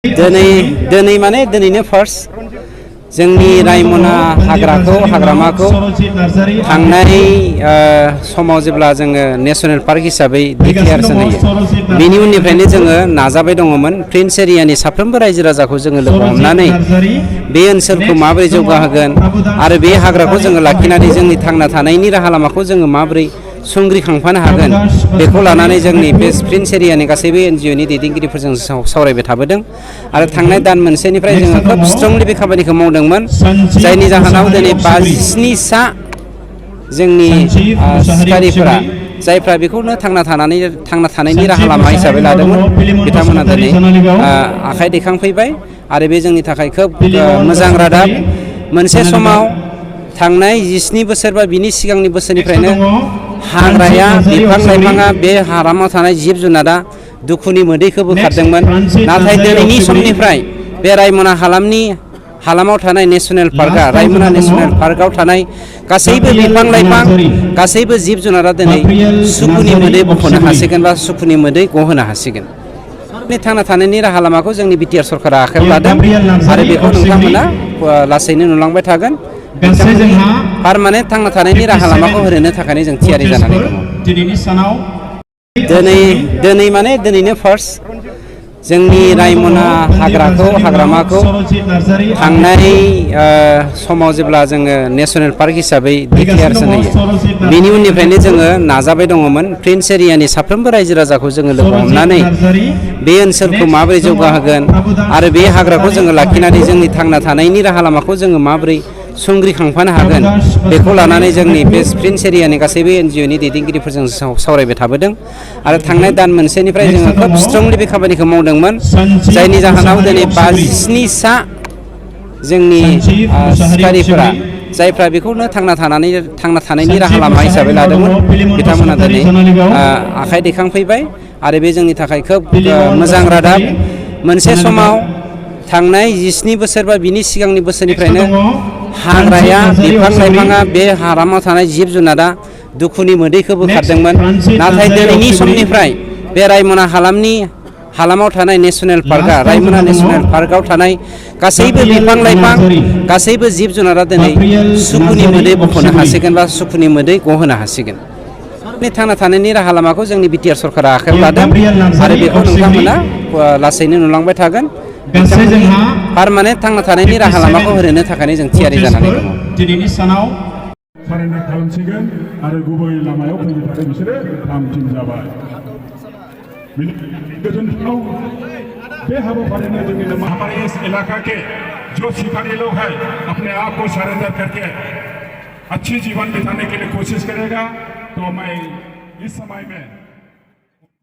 दिनै माने दिनैनो फार्स्ट जोंनि रायमना हाग्रामाखौ थांनाय समाव जेब्ला जोङो नेशनेल पार्क हिसाबै डिक्लेयारेसन होयो बेनि उननिफ्रायनो जोङो नाजाबाय दङमोन प्रिन्स एरियानि साफ्रोमबो रायजो राजाखौ जोङो लोगो हमनानै बे ओनसोलखौ माबोरै जौगाहोगोन आरो बे हाग्राखौ जोङो लाखिनानै जोंनि थांना थानायनि राहा लामाखौ जोङो माबोरै संग्रिखांफानो हागोन बेखौ लानानै जोंनि बे प्रिन्स एरियानि गासैबो एनजिअनि दैदेनगिरिफोरजों सावरायबाय थाबोदों आरो थांनाय दान मोनसेनिफ्राय जोङो खोब स्ट्रंलि बे खामानिखौ मावदोंमोन जायनि जाहोनाव दिनै 57 जोंनि सिखारिफोरा जायफ्रा बेखौनो थांना थानायनि राहा लामा हिसाबै लादोंमोन बिथांमोना दिनै आखाइ दैखांफैबाय आरो बे जोंनि थाखाय खोब मोजां रादाब मोनसे समाव थांनाय 17 बोसोर बा बिनि सिगांनि बोसोरनिफ्रायनो हाग्राया बिफां लाइफाङा बे हालामाव थानाय जिब जुनारा दुखुनि मोदैखौ बोखारदोंमोन नाथाय दिनैनि समनिफ्राय बे रायमना हालामाव थानाय नेशनेल पार्कआ रायमना नेशनेल पार्कआव थानाय गासैबो बिफां लाइफां गासैबो जिब जुनारा दिनै सुखुनि मोदै बख'नो हासिगोन बा सुखुनि मोदै गहोनो हासिगोन थांना थानायनि राहा लामाखौ जोंनि बिटिआर सरकारा आखायाव लादों आरो बेखौ नोंथांमोना लासैनो नुलांबाय थागोन पारमानेन्ट थांना थानायनि राहा लामाखौ होनो थाखायनो जों थियारि जानानै दङ दिनै माने दिनैनो फार्स्ट जोंनि रायमना हाग्रामाखौ थांनाय समाव जेब्ला जोङो नेशनेल पार्क हिसाबै डिक्लेयारेसन होयो बेनि उननिफ्रायनो जोङो नाजाबाय दङमोन प्रिन्स एरियानि साफ्रोमबो रायजो राजाखौ जोङो लोगो हमनानै बे ओनसोलखौ माबोरै जौगाहोगोन आरो बे हाग्राखौ जोङो लाखिनानै जोंनि थांना थानायनि राहा लामाखौ जोङो माबोरै संग्रिखांफानो हागोन बेखौ लानानै जोंनि बे प्रिन्स एरियानि गासैबो एनजिअनि दैदेनगिरिफोरजों सावरायबाय थाबोदों आरो थांनाय दान मोनसेनिफ्राय जोङो खोब स्ट्रंलि बे खामानिखौ मावदोंमोन जायनि जाहोनाव दिनै 57 जोंनि सिखारिफोरा जायफ्रा बेखौनो थांना थानायनि राहा लामा हिसाबै लादोंमोन बिथांमोना दिनै आखाइ दैखांफैबाय आरो बे जोंनि थाखाय खोब मोजां रादाब मोनसे समाव थांनाय 17 बोसोर बा बिनि सिगांनि बोसोरनिफ्रायनो हाग्राया बिफां लाइफाङा बे हालामाव थानाय जिब जुनारा दुखुनि मोदैखौ बोखारदोंमोन नाथाय दिनैनि समनिफ्राय बे रायमना हालामाव थानाय नेशनेल पार्कआ रायमना नेशनेल पार्कआव थानाय गासैबो बिफां लाइफां गासैबो जिब जुनारा दिनै सुखुनि मोदै बख'नो हासिगोन बा सुखुनि मोदै गहोनो हासिगोन थांना थानायनि राहा लामाखौ जोंनि बिटिआर सरकारा आखायाव लादों आरो बेखौ नोंथांमोना लासैनो नुलांबाय थागोन पारमानेन्ट थांना थानायनि राहा लामाखौ होनो थाखायनो जों थियारि जानानै दङ दिनैनि सानाव फारिलाइ खालामसिगोन आरो गुबै लामायाव फैनो थाखाय बिसोरो थाम-थिम जाबाय गोजोनथाव बे हाबाफारिनो जोंनि हमारे इस इलाका के जो शिकारी लोग हैं अपने आप को सरेंडर करके अच्छी जीवन बिताने के लिए कोशिश करेगा तो मैं इस समय में